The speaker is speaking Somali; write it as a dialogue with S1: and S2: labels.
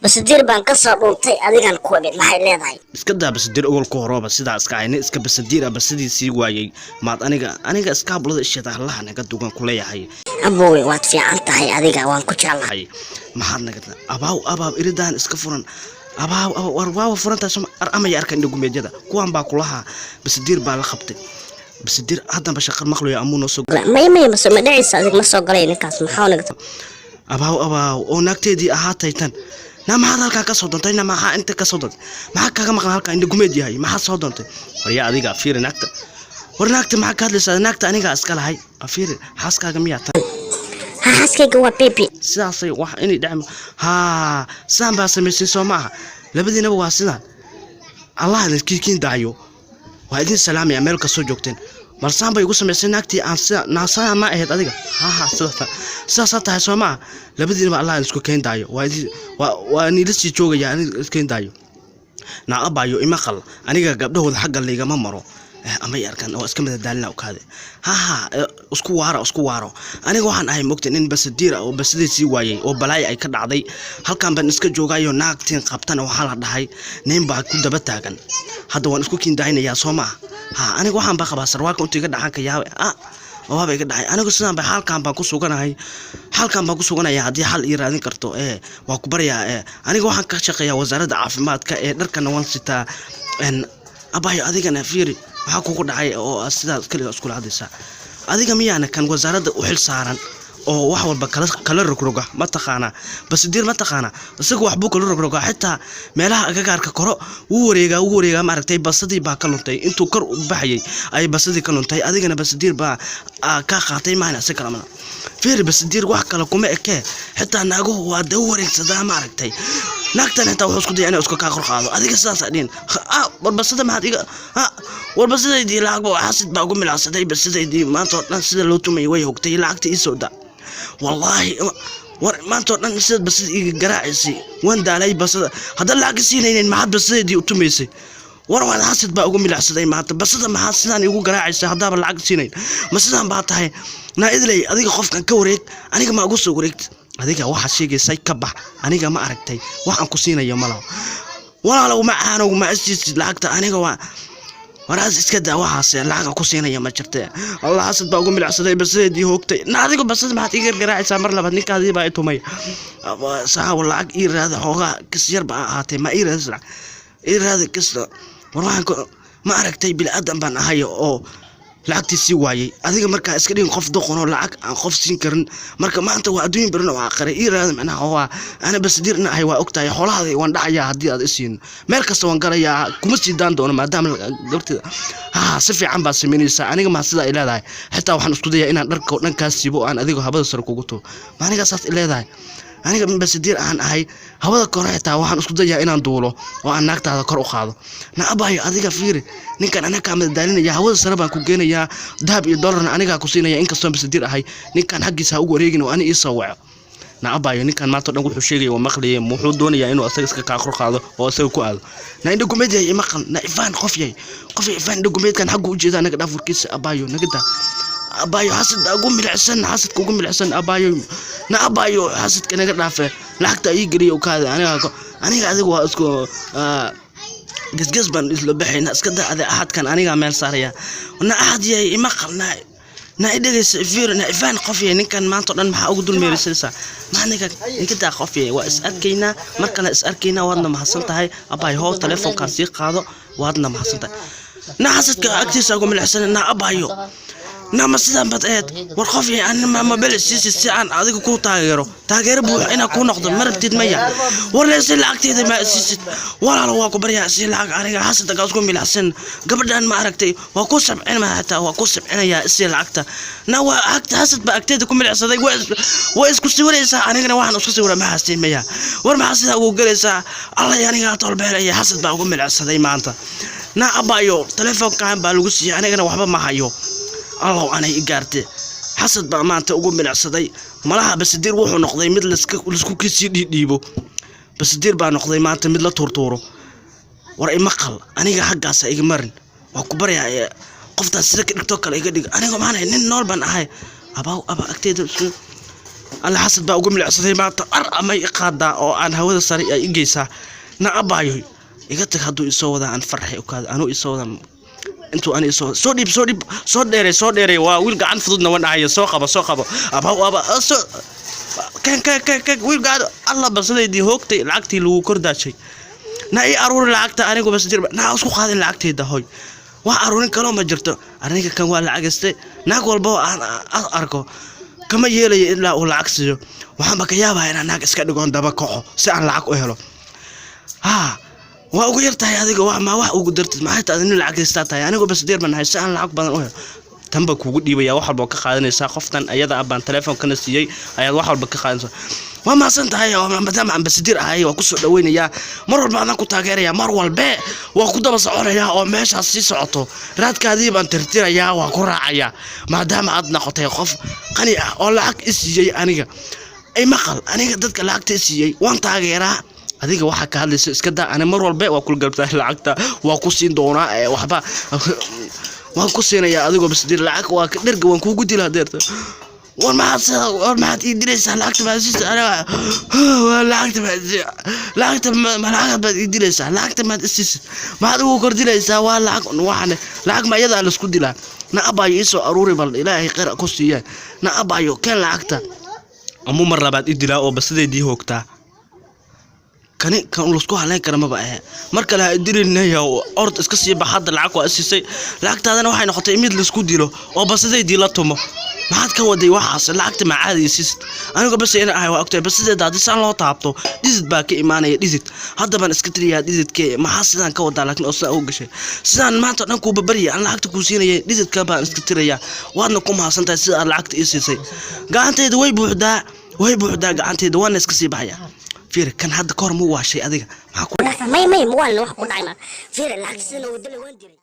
S1: Basadiir baan ka soo dhuuntay, adigan ku imid. Maxay leedahay?
S2: Iska daa basadiir. Ogolku horooba sidaa iska ahay, nin iska basadiir ah basadii sii waayey. Maad aniga iskaabulada isheeda Allaha naga dugan kuleeyahay.
S1: Aboowe, waad fiican tahay adiga, waan ku jeclahay.
S2: Hay, maxaad naga abaaw abaaw, iridaan iska furan. Abaaw abaaw, war waawa furantahay soma ar amaya arkan indhagumeedyada kuwan baa kulahaa. Basadiir baa la qabtay, basadiir haddanba shaqar maqlayo amuu noo soo
S1: Maya, maya, ma ma dhacaysa adig, ma soo galay ninkaas. Maxaa naga
S2: Abaaw abaaw, oo naagteedii ahaatay tan na maxaad halkaa ka soo doontay? Na maxaa inta ka soo doontay? Maxaa kaga maqan halkaa? Indhagumeed yahay, maxaad soo doontay? Waryaa adiga, fiiri naagta. War naagta maxaa ka hadlaysaa? Naagta anigaa iska lahay. Fiiri, xaaskaaga miyaa tan?
S1: Ha, xaaskayga waa baby.
S2: Sidaasay wax inay dhec. Haa, sidaan baa samaysay soo ma aha? Labadiinaba waa sidaan. Allah idinkiin daayo, waa idin salaamaya meel kastoo joogteen. Balsaan bay igu samaysay naagtii aan sida naasaa ma ahayd adiga. Haha, sidaasa sidaasaa tahay soo ma aha? Labadiinaba Allah idin isku keen daayo. Waa idin waa niila sii joogaya, aniga iskeen daayo. Naabayo ima qal, aniga gabdhahooda xagga laygama maro. Amay arkaan oo iska madadaalina ukaade. Haha, isku waaro, isku waaro. Aniga waxaan ahay mogta nin basadiir ah oo basadii sii waayey oo balaayo ay ka dhacday. Halkan baan iska joogayo, naagtiin qabtana waxaa la dhahay nin baa ku daba taagan. Hadda waan isku kiindaaynayaa soo ma ah? Ha, aniga waxaan baa qabaa sarwaalka intuu iga dhaxan ka yaabe. Ah, waaba iga dhacay. Anigu sidaan ba halkan baan ku suganahay, halkan baan ku suganaya. Haddii xal ii raadin karto waa ku baryaa. Aniga waxaan ka shaqeeyaa wasaaradda caafimaadka dharkana waan sitaa. Abayo, adigana fiiri, maxaa kugu dhacay oo aad sidaas keliga iskula hadlaysaa? Adiga miyaana kan wasaaradda u xil saaran oo wax walba kala rogroga? Ma taqaanaa basidiir? Ma taqaanaa? Isaga waxbuu kala rogrogaa, xitaa meelaha agagaarka koro wuu wareegaa, wuu wareegaa. Maaragtay, basadii baa ka luntay. Intuu kor u baxayay ayay basadii ka luntay. Adigana basidiir baa kaa qaatay maana si kale mana. Fiiri, basidiir wax kale kuma ekee, xitaa naaguhu waa daba wareegsadaa. Maaragtay, naagtan xitaa wuxuu isku daya inay isku kaa kor qaado. Adiga sidaas dhihin. Ah, war basada maxaad iga, ah, war basadaydii lacag xasid baa ugu milacsaday. Basadaydii maanta oo dhan sida loo tumayay way hogtay. Lacagta ii soo da. Wallaahi, war maanta oo dhan sidaad basada iiga garaacaysay waan daalay. Basada haddaan lacag ka siinaynin, maxaad basadaydii u tumaysay? War waan xasid baa ugu milacsaday maanta basada. Maxaad sidaan iigu garaacaysa haddaaba lacag siinayn? Ma sidaan baa tahay? Naa idley, adiga qofkan ka wareeg. Aniga ma ugu soo wareegta? Adiga waxaad sheegaysay ka bax. Aniga ma aragtay waxaan ku siinayo malaho. Walaalow ma caanow, ma isiisid lacagta? Aniga waa waraas, iska daa waxaas. Lacag ku siinaya ma jirte. Allah, xasad baa ugu milacsaday basadeedii hoogtay. Na adiga basada maxaad iga garaacaysaa mar labaad? Ninkaadii baa i tumay. Saawa lacag ii raada, xoogaa kis yar baa ahaatee ma ii raadis, lacag ii raada kista. War waxaan ku ma aragtay bili-aadan baan ahay oo lacagtii sii waayey. Adiga markaa iska dhigin qof doqon oo lacag aan qof siin karin. Marka maanta waa adduun, birina waa aakhire. Ii raada macnaha waa ana basadiir ina ahay waa ogtahay. Xoolahaada waan dhacayaa haddii aad isiin. Meel kasta waan galayaa, kuma sii daan doono maadaama gabarteeda. Ha, si fiican baad samaynaysaa. Aniga maa sidaa i leedahay? Xitaa waxaan isku dayaa inaan dharka oo dhan kaa siibo oo aan adiga habada sare kugu tuuro. Ma aniga saas i leedahay? Aniga basadiir aan ahay, hawada kore xitaa waxaan isku dayaa inaan duulo oo aan naagtaada kor u qaado. Na abayo, adiga fiiri, ninkan anaga kaa madadaalinaya. Hawada sare baan ku geenayaa, dahab iyo dollarna anigaa ku siinaya, inkastoo basadiir ahay. Ninkan xaggiisa ha ugu wareegin oo ani ii soo waco. Na abayo, ninkan maanta o dhan wuxuu sheegaya waa maqlayay. Wuxuu doonayaa inuu asaga iska kaa kor qaado oo asaga ku aado. Na indha gumeed yahay, imaqal. Na ifaan qof yahay, qof yahay ifaan. Indha gumeedkan xaggu u jeeda naga dhaaf warkiisa. Abayo, naga daa. Abayo, xasad ugu milicsan, xasadka ugu milicsan. Abayo, na abayo, xasadka naga dhaafe. Lacagta ii geliya ukaada. Aniga adiga waa isku gesges baan isla baxayna. Iska daa ade axadkan, anigaa meel saaraya. Na axad yahay, ima qalna. Na i dhegeysa, fiir, na ifaan qof yahay. Ninkan maanta o dhan maxaa ugu dul meerisanaysaa? Maxaa ninka ninka daa qof yahay? Waa is arkaynaa, mar kale is arkaynaa. Waadna mahadsan tahay abaay. Hoo, telefoonkaan sii qaado. Waadna mahadsan tahay. Na xasadka agtiisa ugu milicsan. Na abayo, na ma sidaan bad eed? War qof yahay, ani ma mobile siisi si aan adiga ku taageero, taageero buux inaa kuu noqdo ma rabtid maya? War leesi lacagteeda ma siisid? Walaalo, waa ku baryaa, si lacag. Aniga xasadka isku milacsan gabadhan ma aragtay? Waa ku sabcin, ma xitaa waa ku sabcinayaa. Isii lacagta. Na waa agta xasad baa agteeda ku milicsaday. Waa isku sawiraysaa, anigana waxaan isku sawira ma haastiin maya? War maxaa sidaa ugu gelaysaa? Allay, anigaa tolbeelaya. Xasad baa ugu milicsaday maanta. Na abayo, telefoonkan baa lagu siiyey, anigana waxba ma hayo. Allow anay i gaarte. Xasad baa maanta ugu milicsaday malaha. Basadiir wuxuu noqday mid laisku kisii dhiidhiibo. Basadiir baa noqday maanta mid la tuurtuuro. War imaqal, aniga xaggaasa iga marin. Waa ku baryaa qoftaas sida ka dhigtoo kale iga dhig. Aniga maxaan ahay? Nin nool baan ahay. Abaaw aba agteeda isku Alla, xasad baa ugu milicsaday maanta. Ar amay i qaadaa oo aan hawada sare ay i geysaa. Na abaayo, iga tag. Hadduu isoo wadaa aan farxay ukaada anuu isoo wadaa intuu ani isoo soo dhiib, soo dhiib, soo dheeray, soo dheeray. Waa wiil gacan fududna wan ahaya. Soo qabo, soo qabo. Abaw, aba, soo kan kan kan kan. Wiil gacan. Alla, basadaydii hoogtay, lacagtii lagu kordaashay. Na ii aruuri lacagta. Anigu bas jirba na isku qaadin lacagtayda. Hoy, wax aruurin kaloo ma jirto. Aniga kan waa lacagiste. Naag walba oo aan arko kama yeelayo ilaa uu lacag siiyo. Waxaanba ka yaabaa inaan naag iska dhigoon daba kaco si aan lacag u helo. Haa, waa ugu yar tahay adiga. Wax ma wax ugu dartid? Maxay tahay nin lacag haystaa tahay? Anigu bas deer baan nahay si aan lacag badan u helo. Tan baa kugu dhiibaya, wax walba ka qaadanaysaa. Qoftan ayada ah baan teleefoonkana siiyey, ayaad wax walba ka qaadanaysaa. Waa mahadsan tahay. Oo maadaama aan basidir ahay, waa kusoo dhaweynayaa. Mar walba adaan ku taageeraya, mar walbe waa ku daba soconayaa oo meeshaas sii socoto raadkaadii baan tirtirayaa, waa ku raacayaa, maadaama aad noqotay qof qani ah oo lacag i siiyey. Aniga ay maqal, aniga dadka lacagta i siiyey waan taageeraa. Adiga waxaa ka hadlaysa iska daa. Ani mar walbe waa kula galabtaa, lacagta waa ku siin doonaa. Ee waxba waan ku siinayaa adigoo basdir lacag waa ka dherga, waan kuugu dilaa deerta. War maxaad sida? War maxaad ii dilaysaa? Lacagta maad siisa aniga? Waa lacagta maad, lacagta ma lacag baad ii dilaysaa? Lacagta maad isiisid? Maxaad ugu kordinaysaa? Waa lacag waxaan, lacag ma iyadaa laisku dilaa? Na abaayo, ii soo aruuri bal, Ilaahay khayr ku siiya. Na abaayo, keen lacagta. Amuu mar labaad i dilaa oo basadeedii hoogtaa. Kani kan lasku haleyn kara maba ahe. Mar kale ha idilinaya, ord iska sii bax. Hadda lacag waa isiisay, lacagtaadana waxay noqotay mid laisku dilo oo basadeydii la tumo. Maxaad ka waday waxaas? Lacagta macaadi isiisid? Aniga bas ina ahay waa ogtahay. Basadeeda haddii saan loo taabto, dhidid baa ka imaanaya, dhidid. Hadda baan iska tiriyaa dhididke. Maxaa sidaan ka wadaa? Laakiin oo sidaan ugu gashay, sidaan maanta dhan kuu babarya, aan lacagta kuu siinayay, dhididka baan iska tirayaa. Waadna ku mahadsan tahay sida aad lacagta ii siisay. Gacantayda way buuxdaa, way buuxdaa gacantayda, waana iska sii baxaya. Fiir, kan hadda kahor mu waashay adiga? Maxaa ku
S1: May, may, ma waalna. Wax ku dhacay ma fiir, lacagta sidana uu dilay, waan dilay.